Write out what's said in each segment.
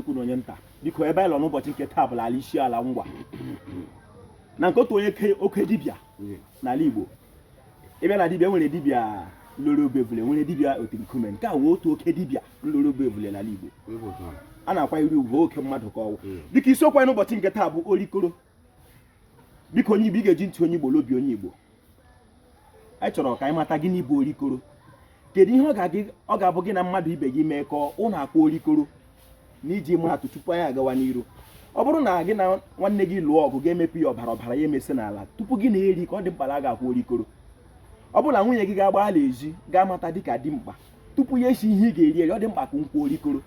ukwu na onye nta. Biko, ebe anyị nọ n'ụbọchị nke taa bụ ala Isiala Ngwa na nke otu onye oke dibịa n'ala Igbo. Ị bịa na dibịa, nwere dibịa loro obevule, nwere dibịa otu nkume. Nke a wee otu oke dibịa loro obevule n'ala Igbo a na-akwanyere ugwu, oke mmadụ ka ọ wụ. Biko, isiokwu anyị n'ụbọchị nke taa bụ orikoro. Biko, onye Igbo, ị ga-eji ntị onye Igbo lobi onye Igbo. Anyị chọrọ ka anyị mata gịnị bụ orikoro. Kedu ihe ọ ga-abụ gị na mmadụ ibe gị mee ka ụnụ akpọ orikoro? Na iji maa atụ, tupu anyị agawa n'iru, ọ bụrụ na gị na nwanne gị lụọ ọgụ, ga-emepụ ya ọbara, ọbara ya emesi n'ala, tupu gị na-eri ka ọ dị mkpa na a ga-akwa orikoro. Ọ bụrụ na nwunye gị ga-agba ala ezi, ga-amata dịka dimkpa, tupu ya esi ihe ị ga-eri eri, ọ dị mkpa ka nkwa orikoro.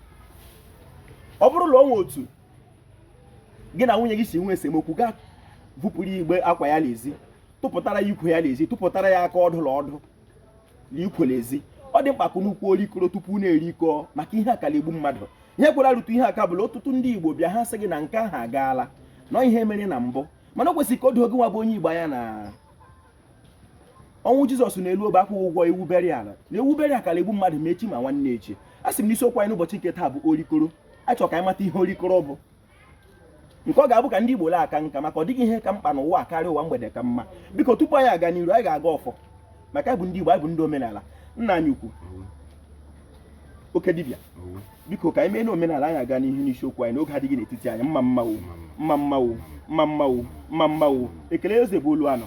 Ọ bụrụ na o nwe otu gị na nwunye gị si nwee esemokwu, gaa vupụrụ igbe akwa ya n'ezi, tụpụtara ya ikwe ya n'ezi, tụpụtara ya aka ọdụ na ọdụ na ikwe n'ezi, ọ dị mkpa ka unu kwuo orikoro tupu na-erikọ, maka ihe akala egbu mmadụ. Ihe kwere arụtụ ihe aka bụla ọtụtụ ndị Igbo bịa, ha sị gị na nke ahụ agaala na ihe mere na mbụ, mana o kwesịrị ka o doo gị nwa bụ onye Igbo anya na ọnwụ Jizọs na-elu obe akwụghị ụgwọ ewu burial, na ewu burial akala egbu mmadụ ma echi ma nwanne echi. A sị m n'isiokwu anyị n'ụbọchị nke taa bụ orikoro. A chọrọ ka anyị mata ihe orikoro bụ, nke ọ ga-abụ ka ndị Igbo lee aka nka, maka ọ dịghị ihe ka mkpa n'ụwa karịa ụwa mgbede ka mma. Biko, tupu anyị aga n'iru, anyị ga-aga ọfọ, maka anyị bụ ndị Igbo, anyị bụ ndị omenala. Nna anyị ukwu, oke dibịa, biko, ka anyị mee n'omenala, anyị aga n'ihu n'isiokwu anyị n'oge adịghị n'etiti anyị. Mma mma wo, mma mma wo, mma mma wo, mma mma wo. Ekele eze bụ olu anọ.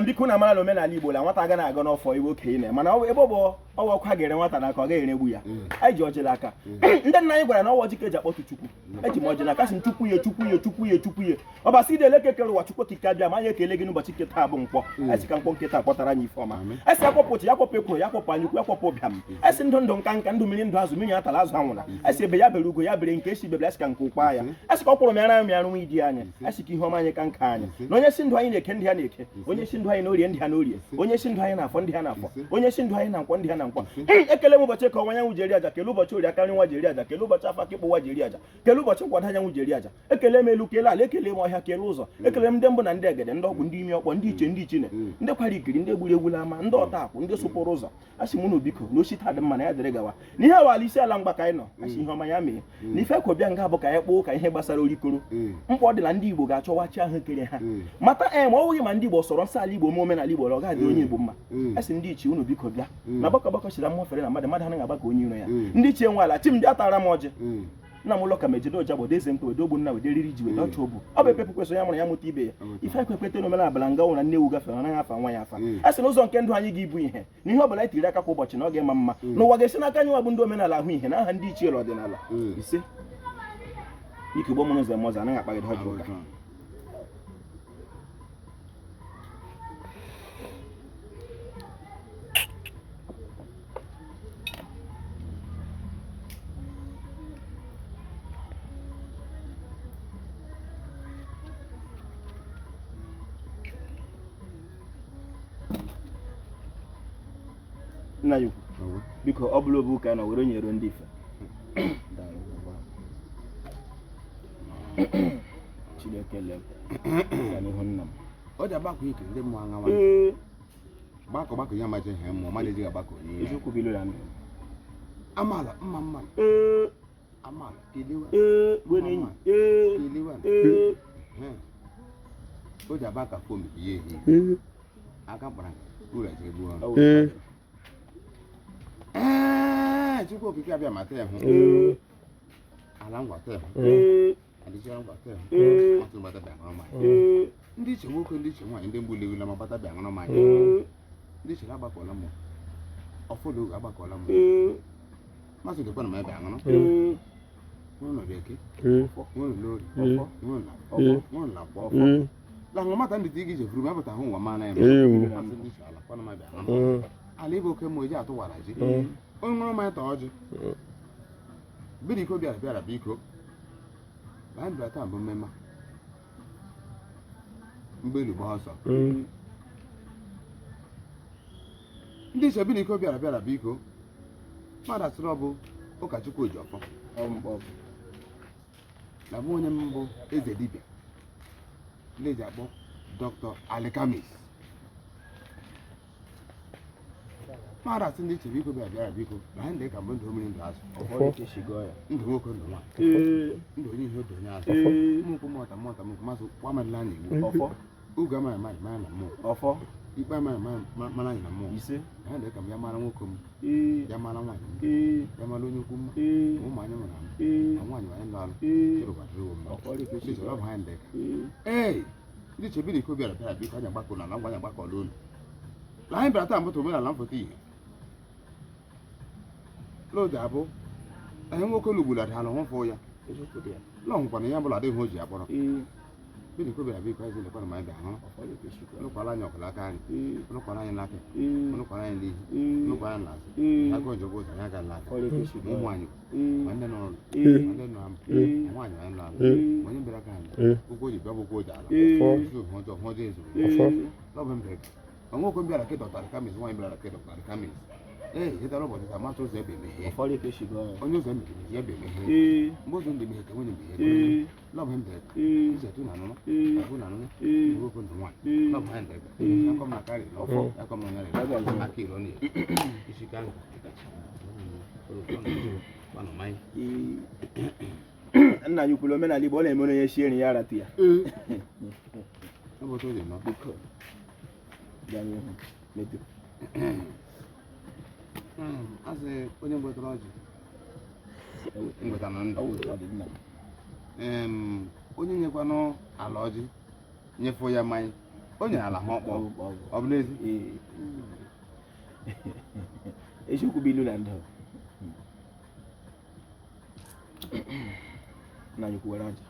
Biko, na amara na omenala Igbo la nwata agaghị aga n'ọfọ iwe okenye na, mana ebe ọ bụ ọwa ọkụ a ga-ere nwata n'aka, ọ gaghị eregbu ya. Anyị ji ọjị n'aka. Ndị nna anyị gwara na ọwa ọjị ka eji akpọtụ Chukwu. Eji m ọjị n'aka, sị m Chukwu ye, Chukwu ye, Chukwu ye, Chukwu ye, Ọbasi dị eleke kere ụwa, Chukwu okike abịa ma anyị ekele gị n'ụbọchị nke taa bụ nkwọ. Anyị sị ka nkwọ nke taa kpọtara anyị ife ọma. Anyị sị akwọpụ ụchụ ya, kwọpụ ekworo ya, kwọpụ anya ukwu ya, kwọpụ ụbịam. Anyị sị ndụ ndụ, nka nka, ndụ mmiri, ndụ azụ, mmiri atala, azụ anwụla. Anyị sị ebe ya bere, ugo ya bere, nke esi bebere, anyị sị ka nke ụkwa ya. Anyị sị ka ọ kwụrụ mịara anyị mịara nwa idi anyị. Anyị sị ka ihe ọma anyị ka nka anyị na onye si ndụ anyị na-eke ndị ha na-eke, onye si ndụ anyị na orie ndị ha na orie, onye si ndụ anyị na afọ ndị ha na afọ, onye si ndụ anyị na nkwọ ndị ha na nkwọ. Ekele m ụbọchị ka ọnwa anyanwụ ji eri aja, kele ụbọchị orie akarị nwa ji eri aja, kele ụbọchị afọ akịkpụ nwa ji eri aja, kele ụbọchị nkwado anyanwụ ji eri aja. Ekele m elu, kele ala, ekele m ọhịa, kele ụzọ. Ekele m ndị mbụ na ndị egede, ndị ọgwụ, ndị imi ọkpọ, ndị iche, ndị ichine, ndị kwara ikiri, ndị gburu egwu ama, ndị ọta akwụ, ndị sụpụrụ ụzọ. Asị m unu biko, na osi taa dị mma na ya dịrị gawa. Na ihe awala Isiala Ngwa ka anyị nọ, asị ihe ọma ya mee. Na ife kwobịa nga bụ ka anyị kpọọ ụka ihe gbasara orikoro, mkpa ọ dị na ndị Igbo ga-achọwa chi ahụ kere ha, mata ee, ma ọ bụghị ma ndị Igbo sọrọ nsọ ala Igbo mee omenala Igbo, ọ ga-adị onye Igbo mma. Asị ndị ichie unu biko bịa na gbakọ gbakọ chiri mmụọ fere na mmadụ, mmadụ anaghị agba ka onye iro ya. Ndị ichie nwe ala, chi m bịa tara m ọjị. Nna m ụlọ ka mejide oja gbode eze mkpe wede ogbu nna wede riri ji wede ọcha obu ọ bụ epepụ kwesịrị ya mụrụ ya mụta ibe ya. Ife ekwekwete n'omenala abala nga nwụra nne ewu gafere, ọ naghị afa nwa ya afa. A sị na ụzọ nke ndụ anyị ga-ibu ihe na ihe ọ bụla anyị tiri aka kwa ụbọchị na ọ ga-ema mma n'ụwa ga-esi n'aka anyị nwa bụ ndị omenala ahụ ihe na aha ndị ichie ọdịnala. Ise ike gbọ mụrụ ụzọ eme ọzọ anaghị akpagide ọjị ụka. Nna ya ukwu, biko, ọ bụla obu ụka nọ were nyere ndị ife. Chineke n'ihu nna m. Ọ ji agbakọ ike ndị mmụọ aṅawa gbakọ gbakọ ya maji ihe mmụọ mmadụ ejighị agbakọ onye ya. Eziokwu bụ ilu ya mere. Amaala mma mma. Amaala kelewa. Ee, gwe na enyi. Ee. Kelewa. Ee. O ji aba ka fom ihe ehi aka mkpara uru eji egbu ọrụ. Ee, Chukwu okike abịa mata ya hụ ala ngwa ta hụ adịchara ngwa ta hụ ọtụ gbata bịa ṅụrụ mmanya. Ndị iche nwoke, ndị iche nwaanyị, ndị mgbu legula ma gbata bịa ṅụrụ mmanya. Ndị iche agbakọla mmụọ ọfọdụ oge agbakọla mmụọ masị dịkwa na ma bịa ṅụrụ nwere nọdụ eke, nwere n'ori, nwere na nwere na nkwọ la mata ndị dị gị jefuru ma pụta hụ nwa mana ya masị ndị iche ala kwana ma bịa ṅụrụ ala ịbụ oke mmụọ eji atụwara ji onye ṅụrụ mmanya ta ọjị biko bịara bịara biko na anyị bịara taa bụ mmemme mgbelu gba ọsọ. Ndị iche biko bịara bịara biko mmadụ asịrị ọ bụ ụkọchukwu Ojiọfọ na bụ onye mbụ eze dibịa ndị eji akpọ Dr. Alikamis. Mmadụ asị ndị iche biko bịa bịara biko na anyị dị ka mbụ ndụ mmiri ndụ azụ Ọfọ ka esi gọọ ya. Ndụ nwoke, ndụ nwaanyị, ndụ onye ihe otu onye azụ. Mụ mụta mụta mụ masị kwamadịla anyị iwu. Ọfọ. Oge amaghị mmadụ mara na mmụọ. Ọfọ. Ikpe amaghị mara anyị na mmụọ. Ise. Anyị dị ka m ya mara nwoke m, ya mara nwaanyị m, ya mara onye ukwu m, ụmụ anyị mụrụ amụ, na nwaanyị anyị lụ alụ. Chịrụkwadịrị mma. Ọfọ dị ka esi Ndị chọrọ gọọ ọ bụ ya. anyị dị ka ee ndị chebiri iko bịara bịara biko anyị agbakọ na ngwa anyị agbakọla unu na anyị bịara taa mbụta omenala mfụta ihe n'oge abụ anyị nwoke lugburu ada ala hụfụ ya. Eziokwu dị ya. Lọhụkwana ihe bụla adịghị o ji ya kpọrọ. Biri iko bịara biko anyị lekwana ma anyị bịa hụrụ. Ọfọ dị ka esi gọọ ya. Nụkwara anyị ọkụla aka anyị, nụkwara anyị n'aka, nụkwara anyị n'ihu, nụkwara anyị n'azụ. Aka ọjọọ ụzọ anyị aga n'aka. Ọfọ dị ka esi Ma gọọ ụmụ ya. anyị, ma ndị nọ n'ụlọ, ma ndị nọ ama, ma nwaanyị anyị lụ alụ, ma onye bịara aka anyị, ụkwụ o ji bịa bụ ụkwụ o ji ala. Ozu hụ ọjọọ hụ ọjọọ ezuru. Lọbụ mbere ma nwoke bịara ke dọtara kamis, nwaanyị bịara ke dọtara kamis. Ee, ịtara ụbọchị taa mata ụzọ ebe emeghe. Ọfọ dị ka esi gọọ ya. Onye ụzọ emeghe ya ebe emeghe. Mgbe ụzọ ndị emeghe ka nwunye meghe. Lọbụ mbere ichetu na anụnụ abụ na anụnụ nwoke na nwaanyị. Lọbụ anyị ndebe akọm na karị Ọfọ. Akọm na nyarị aka iro na isi ka kpanụ. Nna anyị kwuru omenala Igbo ọ na-eme onye sie nri ya ratụ ya. Ọ bụ otu o ji nọ. Biko gaa n'ihu metụ. Asị onye ngwetara ọjị ngweta na ndụ. Ọ wụ otu ọ dị nna m. Onye nyekwanụ ala ọjị nyefụ ya mmanya o nyere ala ha ọkpọ. Ọ bụ- ọ bụ. Ọ bụ n'ezi. Ee. Eziokwu bụ ilu na ndụ. Nna anyị kwuwere ọjị.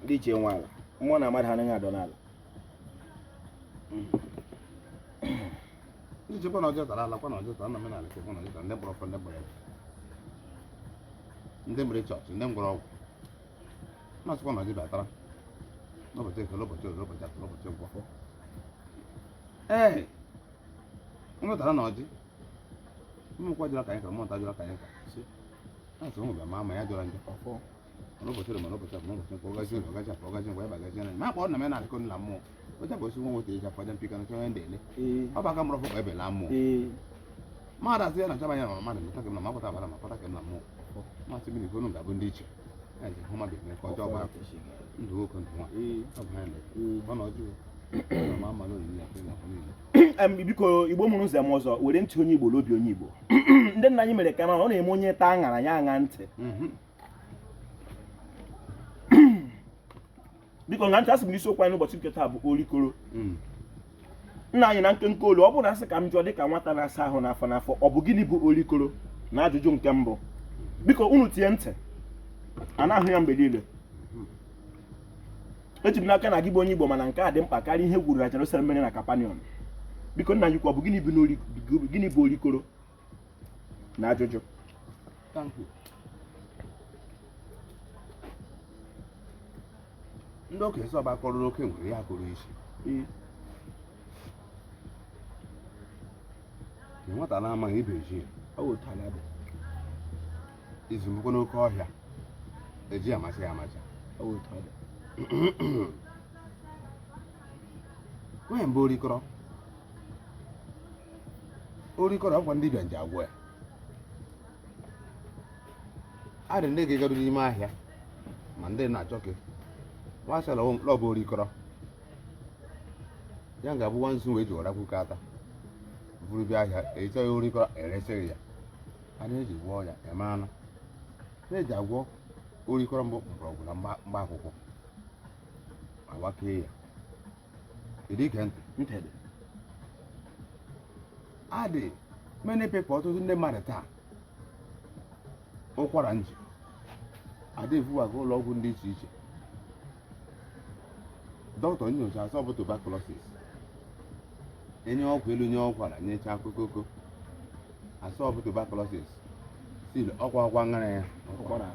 Ndị ichie nwe ala mmụọ na mmadụ anaghị adọ n'ala. Ndị chekwa na ọjọọ tara ala kwa na ọjọọ tara na omenala chekwa na ọjọọ tara ndị mkpọrọ ọfọ, ndị mkpọrọ ọgwụ, ndị mkpọrọ chọọchị, ndị mkpọrọ ọgwụ na-asịkwa na ọjọọ batara n'ụbọchị Eke, n'ụbọchị Orie, n'ụbọchị Afọ, n'ụbọchị Nkwọ. Ee, ụnụ tara na ọjị ụmụnkwa jụrụ ka anyị ka mmụnta jụrụ ka anyị ka na-asị ụmụ bịa ma ya jọrọ njọ Ọfọ. N'ụbọchị Orie ma n'ụbọchị Afọ, n'ụbọchị Nkwọ, ọgazi Orie, ọgazi Afọ, ọgazi Nkwọ, ya bagazi na ma akpọ na omenala kọ na mmụọ oche bụ osi nwa nwoke eji afọ aja mpika na chọọ ndị ele. Ọ bụ aka mụrụ ọfọ ebela mmụọ. Mmadụ asị ya na chaba ya na mmadụ meta kem na mapụta abara ma pụta kem na mmụọ masị mmiri unu ga-abụ ndị iche ya ji hụ mmadụ eme ka ọjọọ gbara ndụ nwoke ndụ nwaanyị. Ọ bụ ha na ọ na ọjọọ ma ama na onyinye ya na afọ niile. Biko Igbo mụrụ ụzọ m ọzọ were ntị onye Igbo n'obi onye Igbo. Ndị nna anyị mere ka mara ọ na-eme onye taa aṅara ya aṅa ntị. Biko na ntị asị m n'isiokwu anyị n'ụbọchị nke taa bụ orikoro. Nna anyị, na nkenke olu, ọ bụrụ na asị ka m jụọ dịka nwata na-asa ahụ n'afọ n'afọ, ọ bụ gịnị bụ orikoro? Na ajụjụ nke mbụ, biko unu tie ntị a na-ahụ ya mgbe niile. Eji m n'aka na gị bụ onye Igbo, mana nke a dị mkpa karịa ihe gwuru na Jerusalem mere na Kapaniọm. Biko nna anyị ukwu, ọ bụ gịnị bụ orikoro? Na ajụjụ. Thank you. Ndị okenye sọ ọba kọrọ oke nwere ya kụrụ isi. Nke nwata na-amaghị ibe ji ya. Ọ bụ otu ala dị. Izumukwa n'oke ọhịa eji amasị ya amacha. Ọ bụ otu ọ dị. Nwanyị mbụ orikọrọ orikọrọ ọkwa ndị bịa nje agwọ ya adị ndị ga-egaru n'ime ahịa ma ndị na-achọ ke nwasị lọbụ orikọrọ ya ga-abụ nwa nzu wee ji ụra kwuka ata buru bịa ahịa eche ya orikọrọ eresịghị ya. A na-eji gwọọ ya emaana na-eji agwọ orikọrọ mbụ mgbọrọgwụ na mgba akwụkwọ agbakee ya ịdị ige ntị. Ntị dị. Adị many people, ọtụtụ ndị mmadụ taa ụkwara nji adị efuwaga ụlọ ọgwụ ndị iche iche, dọkịta nyocha asọ bụ tuberculosis, enye ọgwụ elu, nye ọgwụ ala, nyechaa kokoko, asọ bụ tuberculosis still ọkwa ọkwa ṅara ya. Ụkwara.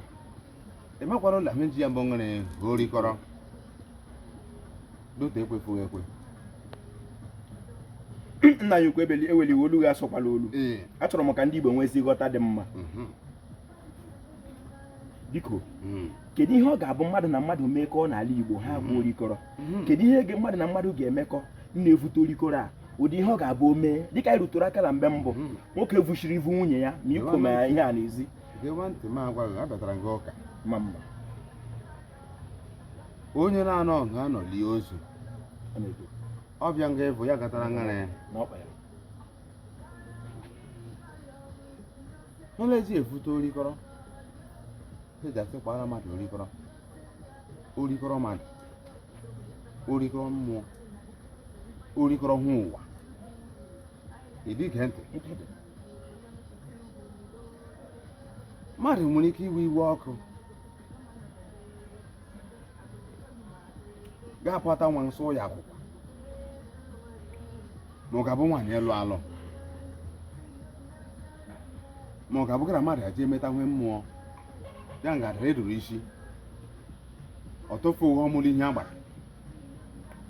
Emekwara ụlọ ahụ nji ya mbụ ṅara ya orikọrọ dọkịta ekwefughị ekwe. Nna anyị ukwu, ebeli eweliwe olu gị, asọkwala olu. Achọrọ m ka ndị Igbo nwezi ghọta dị mma. Biko, kedu ihe ọ ga-abụ mmadụ na mmadụ mekọọ n'ala Igbo ha bụ orikọrọ? Kedu ihe mmadụ na mmadụ ga-emekọ na-evute orikọrọ a? Ụdị ihe ọ ga-abụ o mee, dịka anyị rutụrụ aka na mgbe mbụ, nwoke vuchiri ivu nwunye ya ma iko ma ihe a n'ezi. Gewa ntị, m agwa gị, abatara gị ụka. Ma mma. Onye na-anọ nga anọ lie ozu. Ọ na-ekwu. Ọbịa nga ịbụ ya gatara ngara ya. Na ọkpa ya. N'ụlọ eji efute orikọrọ, eji asị kwara mmadụ orikọrọ, orikọrọ mmadụ, orikọrọ mmụọ, orikọrọ hụ ụwa. Ịdị gee ntị. Mmadụ nwere ike iwe iwe ọkụ ga-apụta nwa nsọ ya akwụkwọ, ma ọ ga-abụ nwaanyị ịlụ alụ, ma ọ ga-abụ gara mmadụ aje emeta nwe mmụọ ya nga dara eduru isi ọ tụfuo ọmụ n'ihe a gbara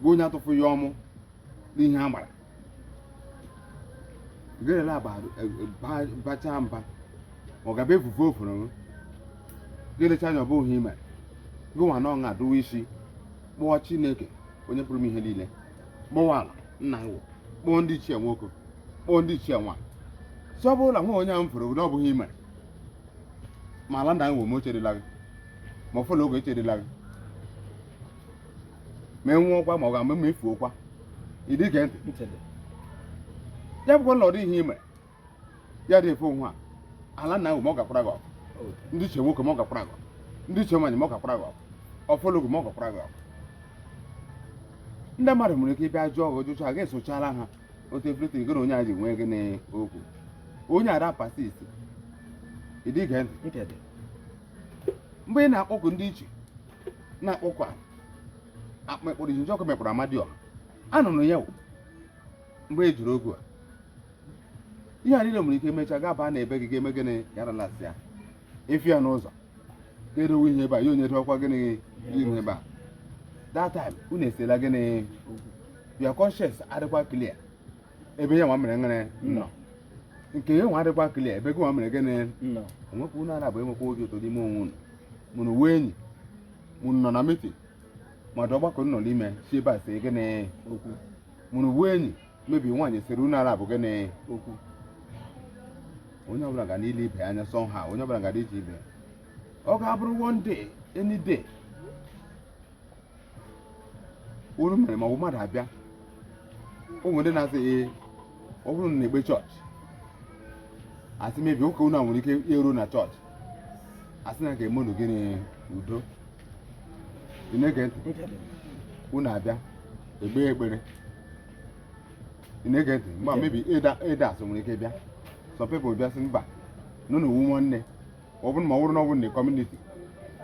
gwa onye atụfu ya ọmụ n'ihe a gbara gerela bacha mba. Ọ ga-abụ efufe ofuru gelecha anya, ọ bụghị ime gụnwa na ọṅa adụwa isi. Kpọọ Chineke onye pụrụ m ihe niile, kpọọ ala nna nwụ, kpọọ ndị ichie nwoke, kpọọ ndị ichie nwaanyị, si ọ bụrụ na nwa onye ahụ m fụrụ na ọ bụghị ime ma ala nna nwụ m echedela gị, ma ọfụla oge echedela gị, ma e nwụọkwa, ma ọ ga-ama ma efuokwa. Ịdị gee ntị. Ya bụkwa na ọ dịghị ihe ime ya dị efe onwe a, ala nna nwụ ma ọ gakwara gị ọkụ, ndị ichie nwoke ma ọ gakwara gị ọkụ, ndị ichie nwaanyị ma ọ gakwara gị ọkụ, ọfụla oge ma ọ gakwara gị ọkụ. Ndị mmadụ nwere ike ịbịa jụọ gị jụcha, ga-esochala ha otu everything gị na onye a ji nwee gịnị okwu, onye ada persist. Ịdị gee ntị. Mgbe ị na-akpọku ndị iche, na-akpọku akpekpọrọ ihe njọkụ mekpọrọ Amadioha, anụrụ ya wụ mgbe e juru okwu a, ihe a niile nwere ike emechaa gaa baa na ebe gị ga-eme gịnị, garalasị ya efi ya n'ụzọ ga-edowe ihe ebe a, ya onye dọkwa gịnị ihe ebe a. That time unu esela gịnị, your conscience adịkwa clear ebe ya nwa mere ngịrị nọ, nke ya nwa adịkwa clear ebe gị nwa mere gịnị nọ. Onwekwa unu ara bụ enwekwa obi ụtọ n'ime onwe unu. Mụnụ wee enyi mụnụ nọ na meeting, mmadụ ọgbakọ nọ n'ime si ebe a si gịnị okwu. Mụnụ wee enyi mebi nwaanyị sịrị unu ara bụ gịnị okwu. Onye ọbụla ga n'ile ibe anya somehow, onye ọbụla ga ije ibe ọ ga-abụrụ one day, any day unu mere ma ọ bụ mmadụ abịa. Ụmụ ndị na-asị ee, ọ bụrụ na na-ekpe chọọchị, asị mebi ụka unu a nwere ike eru na chọọchị, asị na ga-eme unu gịnị, udo. Ị na-ege ntị? Unu abịa ekpe ekpere. Ị na-ege ntị? Mgbe mebi elders nwere ike bịa, some people bịa sị mba nụ na owu nwanne, ọ bụrụ ma ọ bụrụ na ọ bụrụ na community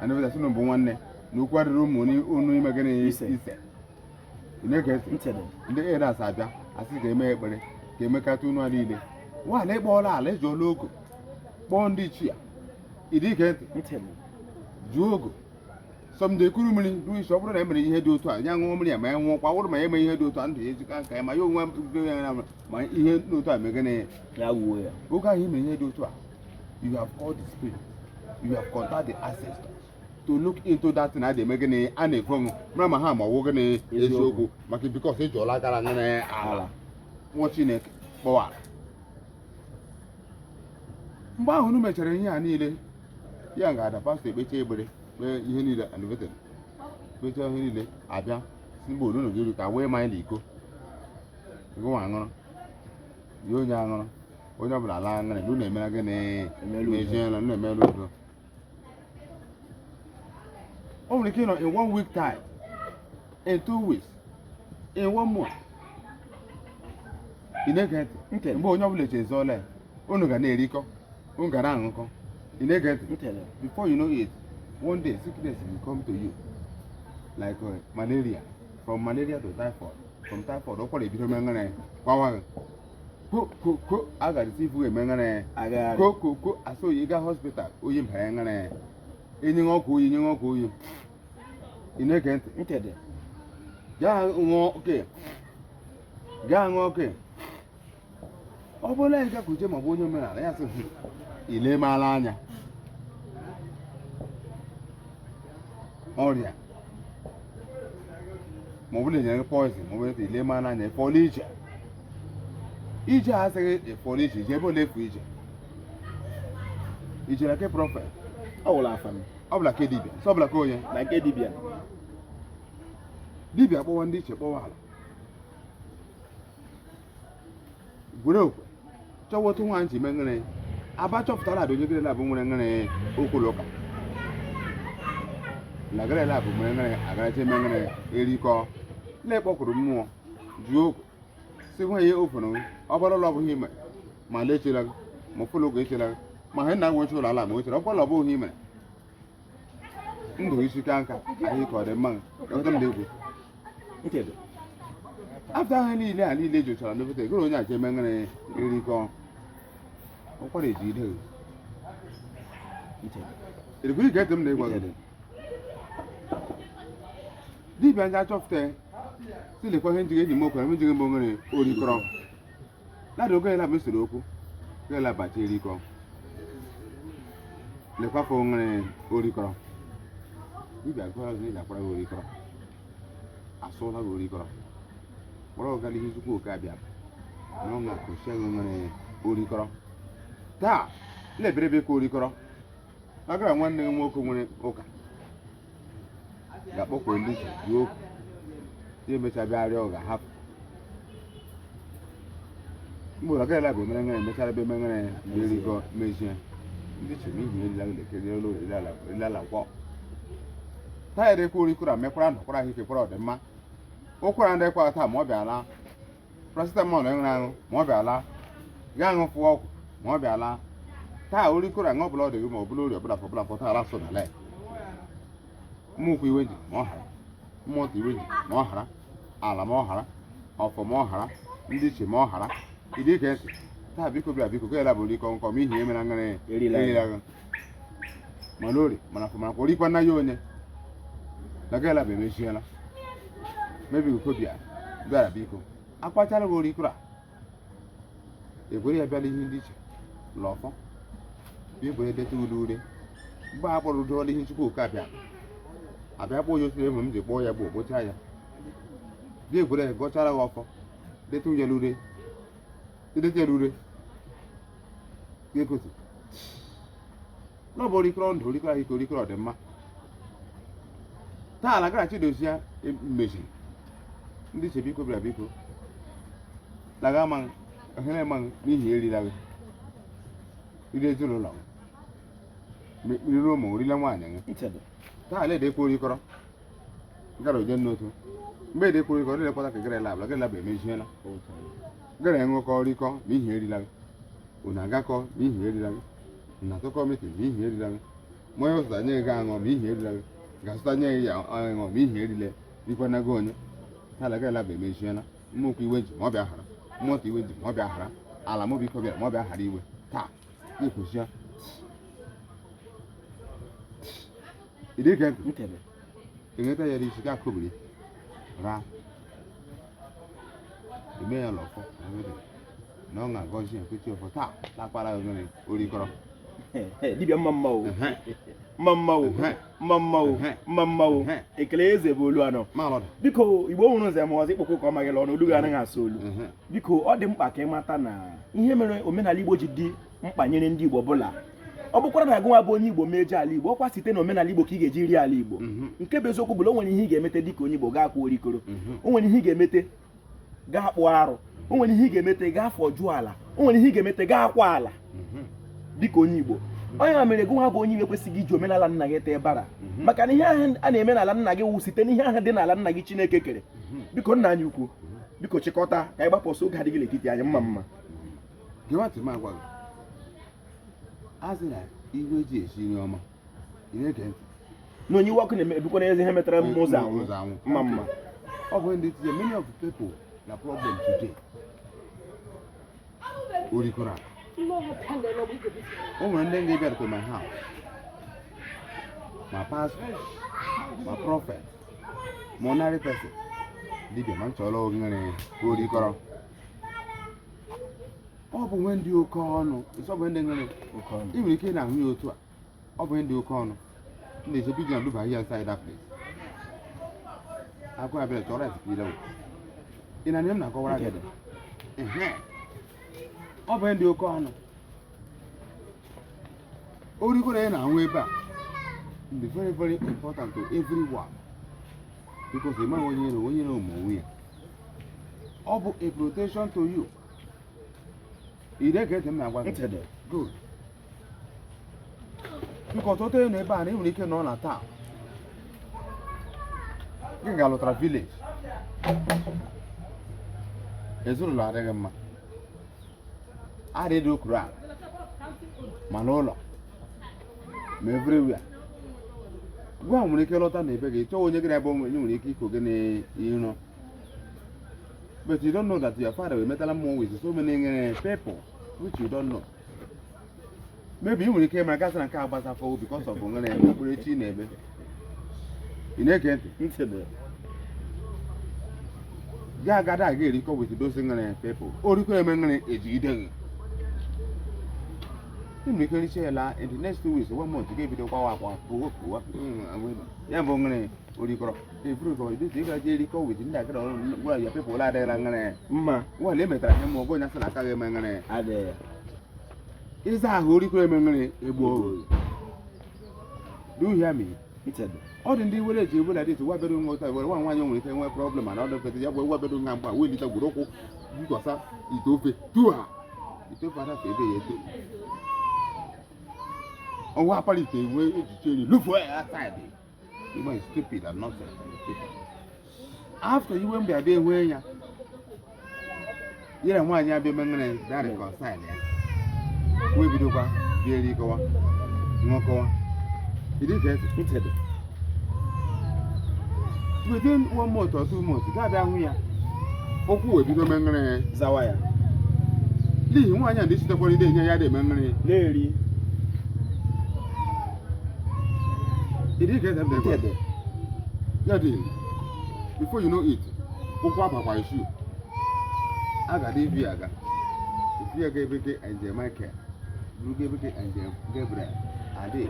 anabata sị na bụ nwanne na okwu adịrị ụmụ unu ime gịnị. Ise. Ise. Ị na-ege ntị? Ndị elders abịa asị ka eme ekpere ka emekata unu a niile nwaala ịkpọọla ala ejụọla ogo, kpọọ ndị ichie. Ị dị ige ntị? Jụọ ogo sọmde ekuru mmiri ruo isi. Ọ bụrụ na e mere ihe dị otu a, ya ṅụọ mmiri ya ma ya nwụọkwa. Ọ bụrụ ma ya eme ihe dị otu a, ndụ ya ejika nka ya ma ya onwe ya ma ihe dị otu a mee gịnị. Ya wuo ya. Oge ahụ ime ihe dị otu a, you have called the spirit, you have contacted the ancestors to look into that thing a na-eme gịnị, a na-efe ọṅụ mara ma ha ma ọwụ gịnị, eziokwu, maka because ejụọla gara gịnị ala nwụọ Chineke kpọwa ala. Mgbe ahụ unu mechara ihe a niile, ya ga-ada pastọ ekpecha ekpere, kpee ihe niile and everything, kpechaa ihe niile, abịa si mgbe unu ga-eru ka wee mmanya na iko gụnwa aṅụrụ ya, onye aṅụrụ, onye ọbụla ala aṅụrị na unu emela gịnị. Emela udo. Meziela unu emela udo. O nwere ike ịnọ in one week time, in 2 weeks, in one month. Ị na-ege ntị? Ntị. Mgbe onye ọbụla echezọọla ya, unu ga na-erikọ, unu ga na-aṅụkọ. Ị na-ege ntị? Ntị. Before you know it, one day sickness will come to you like malaria, from malaria to typhoid, from typhoid ụkwara ebido mengere kwawa gị ko ko ko, a gara isi ifu emengere agagharị ko ko ko, asị oyi gaa hospital, oyi mbara ngere enye ọkụ oyi, nye ọkụ oyi. Ị na-ege ntị? Ntị dị. Gaa ṅụọ oke, gaa ṅụọ oke. Ọ bụrụ na ị gakwuje ma ọ bụ onye omenala ya sị, ile maala anya ọrịa ma ọ bụrụ na enyere gị poison ma ọ bụrụ na ile maala anya ịfọla iche." Ije a asịghị ịfọ n'ije ije ebe ole efu ije ijere ke prophet. Ọ wụla afa m. Ọ bụla ke dibịa sọ ọbụla ke onye na nke dibịa. Dibịa kpọwa ndị iche, kpọwa ala, gwere okwe chọwa otu nwaanyị ji mee nwere aba chọpụtara ada onye gịrịla bụ nwere nwere okwulu ụka na gịrịla bụ nwere nwere agaracha eme nwere erikọ na-ekpọkwuru mmụọ jụọ okwu si nwa ya ofuru ọ bụrụ ụlọ ọbụghị ime ma ala echela gị, ma ụfụlụ oge echela gị, ma ha nna nwechi ụlọ ala ma o chere ọ bụrụ ụlọ ọbụghị ime ndụ isi ka nka ahụ ka ọ dị mma ịghọta m na-ekwu. Nchedo. After ahụ niile a niile jụchara ndepụta egoro onye aja eme nwere erikọ ụkwara eji ide. Nchedo. Erikọ ige ntị m na-ịgwa gị. Dibịa ndị achọpụta si lekwa ihe njigị enyi m okwere m njigị mbụ nwere orikọrọ ladụ oge la mesoro okwu gela bacha erikọ lekwa afọ nwere orikọrọ. Dibịa gụọra gị akwara gị orikọrọ, asụla gị orikọrọ, kpọrọ gị gala ihe Chukwu Oke abịa na ọṅa kosia gị nwere orikọrọ. Taa na-eberebe ka orikọrọ agara nwanne gị nwoke nwere ụka ga-akpọkwa ndị iche jụọ okwu ya emecha bịa rịọ ga-ahapụ mgbe ụlọ gaghị bụ emere nwere emechara ebe emere erikọ mechie ndị iche n'ihi erila lekere elu erila kwọ taa erekwa orikọrọ mekwara nọkwara ahụike kwara ọdịmma ụkwara ndị kwa taa ma ọ bịala paracetamol ṅụrụ aṅụ ma ọ bịala gaa ṅụfụ ọgwụ ma ọ bịala taa orikọrọ aṅụ ọbụla ọ dị gị ma ọ bụla ori ọbụla ọbụla fọta ala so n'ala ya mmụọ iwe ji ma ọ hara mmụọ iwe ji ma ọ hara ala ma ọ hara ọfọ ma ọ hara ndị iche ma ọ hara ịdị ike ntị taa biko bịara biko ka bụ orikọ nkọ ma ihe emere ngara Erila. Erila gị mana ori mana afọ mana orikwa na ya onye na gala bụ emechiela mebi ukobia bịara biko akwachara gị orikọrọ a ekwere ya bịala ihe ndị iche lọfọ bịa ekwere deta ule ure mgbe a kpọrọ udo ihe Chukwu Oke abịa abịa kpọọ ya otu ebe m ji kpọọ ya bụ okpocha ya bịa ekwere ya gọchara gị ọfọ deta ya ure deta ya ure ga-ekotu n'ọbụ orikọrọ ndụ orikọrọ ahụike orikọrọ ọdịmma taa ala gara Chidozie mechiri ndị iche biko bịara biko laga amaghị ohere amaghị n'ihi erila gị iri ezinụlọ gị riri ụmụ rile nwaanyị gị. Nchedo. Taa ala edekwa orikọrọ gara oje n'otu mgbe edekwa orikọrọ elekwata ka gara labla gara labla emechiela gara enwekọ orikọ n'ihi erila gị unu agakọ n'ihi erila gị unu atụkọ meeting n'ihi erila gị ma onye zụta nye gị aṅụ ma ihi erila gị ga-azụta nye gị ya aṅụ ma ihi erile rikwanago onye taa ala gara labla emechiela mmụọ iwe ji ma ọ bịa hara mmụọ iwe ji ma ọ bịa hara ala mụ biko bịara ma ọ bịa hara iwe taa ekwesịa ịdị ike ntị. Nchedo. Enweta ya n'isi ga akụbiri ra eme ya lọfọ na ọ ga-agọzi ya kwechi ọfọ taa lakwara nwere orikọrọ. Dibịa mma mma o mma mma o mma mma o mma mma o ekele eze bụ olu anọ. Ma lọdụ. Biko Igbo nwere ụzọ ma ọzọ ịkpọkwa ka ọ maghị ọnụ olu gị anaghị asụ olu. Biko ọ dị mkpa ka ị mata na ihe mere omenala Igbo ji dị mkpa nyere ndị Igbo ọbụla ọ bụkwara na agụnwa bụ onye Igbo meje ala Igbo ọkwa site na omenala Igbo ka ị ga-eji rie ala Igbo. Nke bụ eziokwu bụ na o nwere ihe ị ga-emete dịka onye Igbo gaa kwuo orikoro, o nwere ihe ị ga-emete gaa kpụọ arụ, o nwere ihe ị ga-emete gaa fọjuo ala, o nwere ihe ị ga-emete gaa akwa ala dịka onye Igbo. Onye a mere gụnwa bụ onye Igbo ekwesịghị iji omenala nna gị tee bara maka na ihe ahụ a na-eme n'ala nna gị wụ site n'ihe ahụ dị n'ala nna gị Chineke kere. Biko nna anyị ukwu, biko chịkọta ka anyị gbapụ ọsọ oge adịghị n'etiti anyị. Mma mma. Gee ntị m agwa gị a sị na iwe ji esi nri ọma ị na-ege ntị. Na onye iwe ọkụ na-ebukwa n'ezi ihe metara m ụzọ anwụ. Ụzọ anwụ. Mma mma. Ọ bụ ndị tinye many of the people na problem today orikọrọ a. O nwere ndị ga-ebịa to my house, ma pastor ma prophet ma ordinary person dibịa ma nchọrọ nwere orikọrọ ọ bụ nwe ndị oke ọnụ nsọ bụ ndị nwere Oke ọnụ. Ị nwere ike ị na-ahụ ya otu a ọ bụ ndị oke ọnụ m na-eche big na duba here inside that place agụ abịa chọrọ esi ile ị na m na-akọwara gị. Ehe. Ọ bụ ndị oke ọnụ. Orikoro ị na-ahụ ebe a dị very very important to everyone, because ị maghị onye na onye na ụmụ onwe ya. Ọ bụ a protection to you. Ị na-ege ntị m na-agwa gị? Ntị dị. Good. Because ọtụtụ nọ ebe a na ị nwere ike nọ na town, gị ga-alụtara village, ezinụlọ adịghị mma, adịghị okuru ala ma n'ụlọ ma everywhere. Gwa nwere ike lọta na ebe gị chọọ onye gị na ebe onye nwere ike iko gị n'iro, but you don't know that your father emetala mmụọ with so many people which you don't know. Maybe ị nwere ike ịmara gasị na nke a gbasafọ because of nwere okpukperechi na-eme. Ị na-ege ntị? Ntị dị. Gị agada aga erikọ with those nwere people, orikọ eme nwere ejigide gị. Ị nwere ike richa ya laa, in the next 2 weeks, one month, ga-ebido kwawa akwa pụwa pụwa. Ya bụ nwere orikọrọ efurukọ ịdịtụ ị gaji erikọ with ndị akịrị ọrụ gwara ya people adịghịra nwere mma. Nwale emetara ihe mmụọ onye asị na aka gị eme nwere adịghị. Ịza ahụ orikọrọ eme nwere egbuo. Do you hear me? Ntị dị. Ọ dị ndị were eji ewela dị nwa bedo nwa ụta were nwa nwaanyị nwere ike nwee problem, mana ọ dị mfete ya bụ nwa bedo nwa mgba welite gwuru ụkwụ yikwasa ite ofe tuha ite ofe adafe ebe ya eto ọnwa apalite nwee echiche eri lufuo ya outside. You is stupid and nonsense and stupid. After iwe mgbe abịa enwe ya ya na nwaanyị abịa eme nwere da reconcile ya wee bidokwa bịa erikọwa ṅụkọwa. Ịdị ka ese. Ntị dị. Within one month or 2 months, ga-abịa hụ ya ụkwụ wee bido mee zawa ya. N'ihi nwaanyị a na-esitekwara ide enye ya dị eme nri na-eri. Ịdị ka ese. Ntị dị. Ya dị, before you know it, ụkwụ abakwa isi a ga ivi aga efi aga ebe ke Angel Michael buru ebe ke Angel Gabriel adị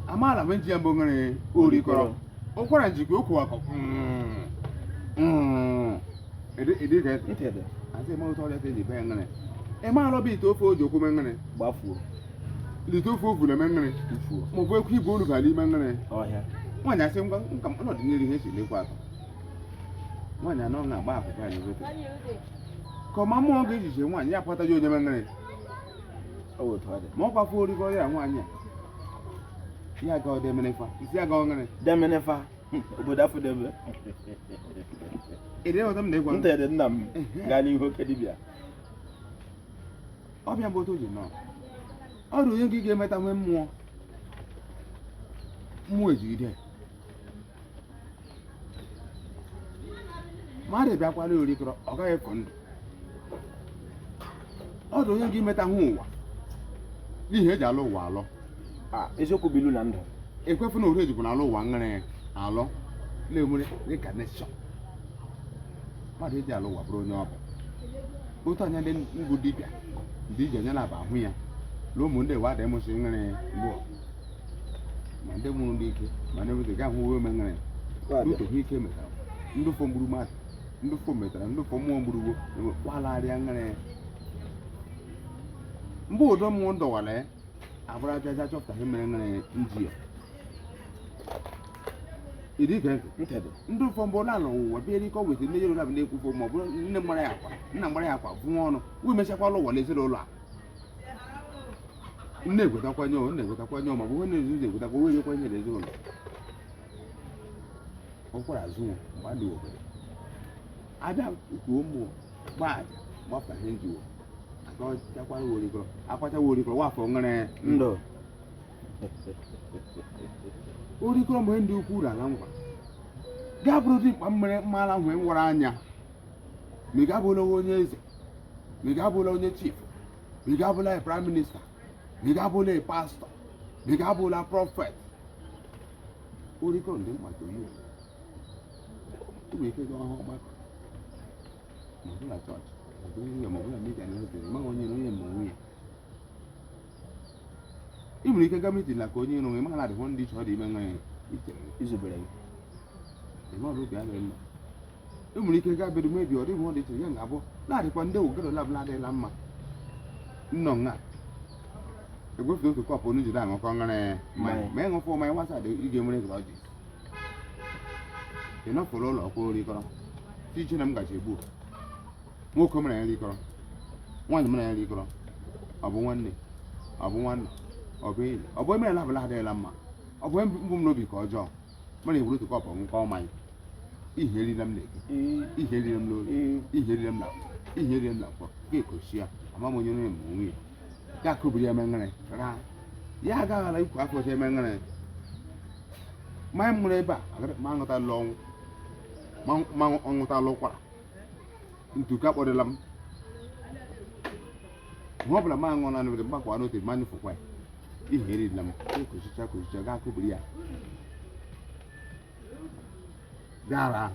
amaala m nji ya mbụ nwere orikọrọ ụkwara njikwa okwu akọ ịdị ka ese. Ntị dị. Asị ma otu ọrịa ka eji bee nwere ị ma alọba ite ofe o ji okwu mee nwere gbafuo. Ite ofe ovulu eme nwere tufuo. Maọbụ ekwu igwe olu gara ime nwere ọhịa. Nwaanyị asị ngwa nka ọnọdụ nyere ihe esi lekwa atọ nwaanyị anọ na-agba akụkụ anyị wete ka ọma mmụọ ga-ejiche nwaanyị ya pụta ya onye mee Ọ bụ otu ọ dị. Ma ọ kwafọ orikọ ya nwaanyị a ya ga ọdemere fa isi ya ga ọṅụrị. Demenefa obodo afọdebe. Ịdị ịghọta m na ịgwa m? Ntị dị, nna m. Gaa n'ihu, oke dibịa. Ọbịa bụ otu o ji nọ ọrụ onye gị ga-emeta nwe mmụọ mmụọ ejigide mmadụ bịakwala orikọrọ ọ gaghị efọ ndụ ọdụ onye gị meta hụ ụwa n'ihi eji alụ ụwa alọ. A eziokwu bụ ilu na ndụ. Ekwefu na oru ejikwa na alụ ụwa nwere alọ na-enwere reincarnation. Mmadụ eji alụ ụwa bụrụ onye ọ bụ otu anya ndị mbụ dibịa ndị iji anya na-aba ahụ ya na ụmụ ndị wa dị mụsị nwere mbụ ma ndị mụrụ ndị ike ma ndị nwere ga ahụ uwe ome nwere n'otu ha ike metara ndị fọ gburu mmadụ, ndị fọ metara ndị fọ mmụọ gburugbo kwalagharịa nwere mgbe ụdọ mmụọ ndọwara ya abụrụ ajaja chọpụta ihe mere nwere nji ya ịdị ige ntị. Ntị dị. Ndị ụfọ mbụ na-alụ ụwa bịa erikọ weta nne Yoruba bụ na-ekwufo ma ọ bụrụ nne mgbara ya akwa, nna mgbara ya akwa vụọ ọnụ wee mechakwala ụwa n'ezinụlọ a nne egwetakwanye o nna egwetakwanye o ma ọ bụ nne ezinụlọ egwetakwa wee nyekwa ihe n'ezinụlọ ụkwara azụ mgbe a dị obodo abịa kwuo mmụọ gbaa aja gbapụta ihe njiwo akachakwara orikọrọ akwachawa orikọrọ wafọ nwere ndụ. Orikọrọ mgbe ndị ukwu n'ala ngwa gaa bụrụ dimkpa mmere mmara nwee nwara anya ma ị ga-abụla onye eze, ma ị ga-abụla onye chief, ma ị ga-abụla a prime minister, ma ị ga-abụla a pastor, ma ị ga-abụla prophet, orikọrọ ndị mkpa to you. Ị nwere ike gaa ọhụ ọgbakọ ma ọ bụ na chọọchị ma ọ bụ ihe ma ọ bụ na meeting na everything, ị maghị onye na onye ma onwe ya. Ị nwere ike gaa meeting na ka onye iro ị maghị na adịghị ndị iche ọ dị ime nwere ichere izubere gị. Ị maghị obi adịghị mma. Ị nwere ike gaa bedu mebi ọ dịghị ọ dị iche ya ga-abụ Na-adịkwa ndị ogere ole ọbụla adịghịla mma nnọ nga egwefu otu kọpụ onu jiri aṅụkọ ṅụrị mmanya. Ma ịṅụfụ mmanya nwasa dị iji nwere gị ị nọfụrụ ụlọ ọkwụ orikọrọ iche na m gaji egbu nwoke mere ya rikọrọ, nwaanyị mere ya rikọrọ, ọ bụ nwanne, ọ bụ nwanna, ọ bụ enyi, ọ bụ emerela ọbụla adịghịla mma, ọ bụ mbụ m n'obi ka ọjọọ mana ewere otu kọpụ ṅụkọ mmanya. Ihe erila m n'eke, ihe erila m n'orie, ihe erila m na ihe erila m na nkwọ, ga-ekochi ya ama m onye nre ma onwe ya ya akụbiri ya eme raa ya agaghara ikwu afọ ọcha eme ṅụrị mmanya m ṅụrụ ebe a ma aṅụtala ọnwụ ma ọṅụtala ụkwara ntuka kpọrịla m ihe ọ bụla ma aṅụ na nụbịrị mgbakwa n'otu ma anyụfụkwa ya ihe erila m ekochicha kochicha gaa akụbiri ya gara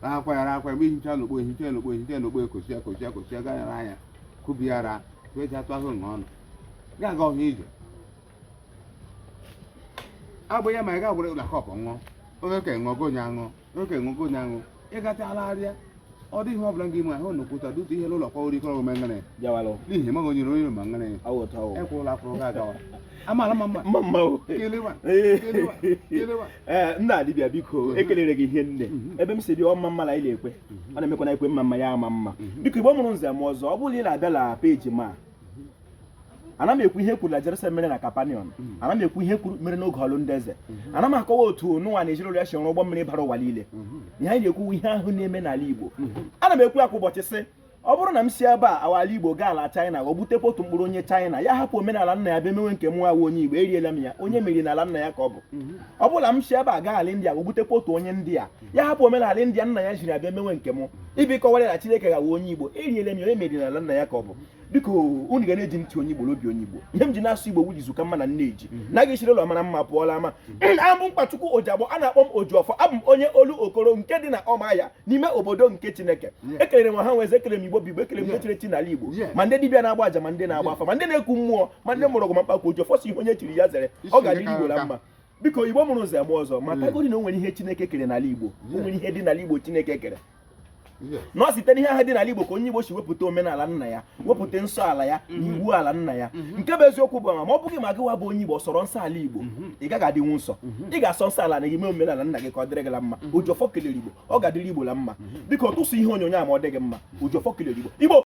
raakwa ya raakwa ya mgbe ihicha n'okpo ehicha n'okpo ehicha n'okpo ekochia kochia kochia gaa ya anya kubi ya ra wee ji atụ ahụ ṅụọ ọnụ gaa aga ọhịa ije agbụ ya ma ị ga-agwere ụlọ kọpụ ṅụọ onye ka ṅụọ onye aṅụ onye ka ṅụọ onye aṅụ ịgachalagharịa ọ dịghị ihe ọbụla gị ime ahụ nnukwuta dutu ihe n'ụlọ kwa orikọrọ ome ngịrị n'ihi maghị onye onye ma ngịrị ekwụla akwụrụ ga agawa amala mma mma mma kelewa kelewa kelewa. Ee, nna dibịa, biko, ekelere gị ihe nne ebe m si dị ọma mma na anyị na-ekwe ọ na-emekwa na ekwe mma mma ya ama mma. Biko, Igbo mụrụ nze m ọzọ, ọ bụrụ na ị na-abịa na peji ma ana m ekwu ihe kwuru na Jerusalem mere na Kapaniọn, ana m ekwu ihe kwuru mere n'oge ọlụ ndị eze, ana m akọwa otu Noa na ezinụlọ ya si rụọ ụgbọ mmiri bara ụwa niile. Ihe anyị na-ekwu, ihe ahụ na-eme n'ala Igbo, ana m ekwu ya kwa ụbọchị sị ọ bụrụ na m si ebe a awala Igbo gaa ala China ghọgbutekwa otu mkpụrụ onye China, ya hapụ omenala nna ya bịa mewe nke mụ awụ onye Igbo, eriela m ya. Onye meriri n'ala nna ya ka ọ bụ. Ọ bụla m si ebe a gaa ala India ghọgbutekwa otu onye India, ya hapụ omenala India nna ya jiri abịa mewe nke mụ ibi kọwara ya na Chineke gawa onye Igbo, eriela m ya. Onye meriri n'ala nna ya ka ọ bụ. Biko, unu ga na-eji ntị onye Igbo n'obi onye Igbo. Ihe m ji na-asụ Igbo wujizu ka mma na nne eji na ga esiri ụlọ mara mma pụọla ama. Abụ Mkpachukwu Ojiagbọ, a na-akpọ m Ojiọfọ. Abụ m onye olu okoro nke dị na Ọmahịa n'ime obodo nke Chineke. Ekelere m ha nweze, ekele m Igbo bụ Igbo, ekele m ndị chi n'ala Igbo, ma ndị dibịa na-agba aja, ma ndị na-agba afa, ma ndị na-eku mmụọ, ma ndị mụrụ ọgụ ma mkpakwu. Ojiọfọ si ihe onye chiri ya zere, ọ ga-adịrị Igbo na mma. Biko, Igbo mụrụ nze m ọzọ, ma tagori na o nwere ihe Chineke kere n'ala Igbo, o nwere ihe dị n'ala Igbo Chineke kere na ọ site n'ihe ahụ dị n'ala Igbo ka onye Igbo si wepụta omenala nna ya, wepụta nsọ ala ya na iwu ala nna ya. Nke bụ eziokwu bụ ma ọ bụghị ma gịwa bụ onye Igbo sọrọ nsọ ala Igbo, ị gaghị adịnwu nsọ. Ị ga-asọ nsọ ala na gị mee omenala nna gị ka ọ dịrị gị la mma. Ojiọfọ kelere Igbo, ọ ga-adịrị Igbo la mma. Biko, tụsụ ihe onyonyo a ma ọ dịghị mma. Ojiọfọ kelere Igbo Igbo.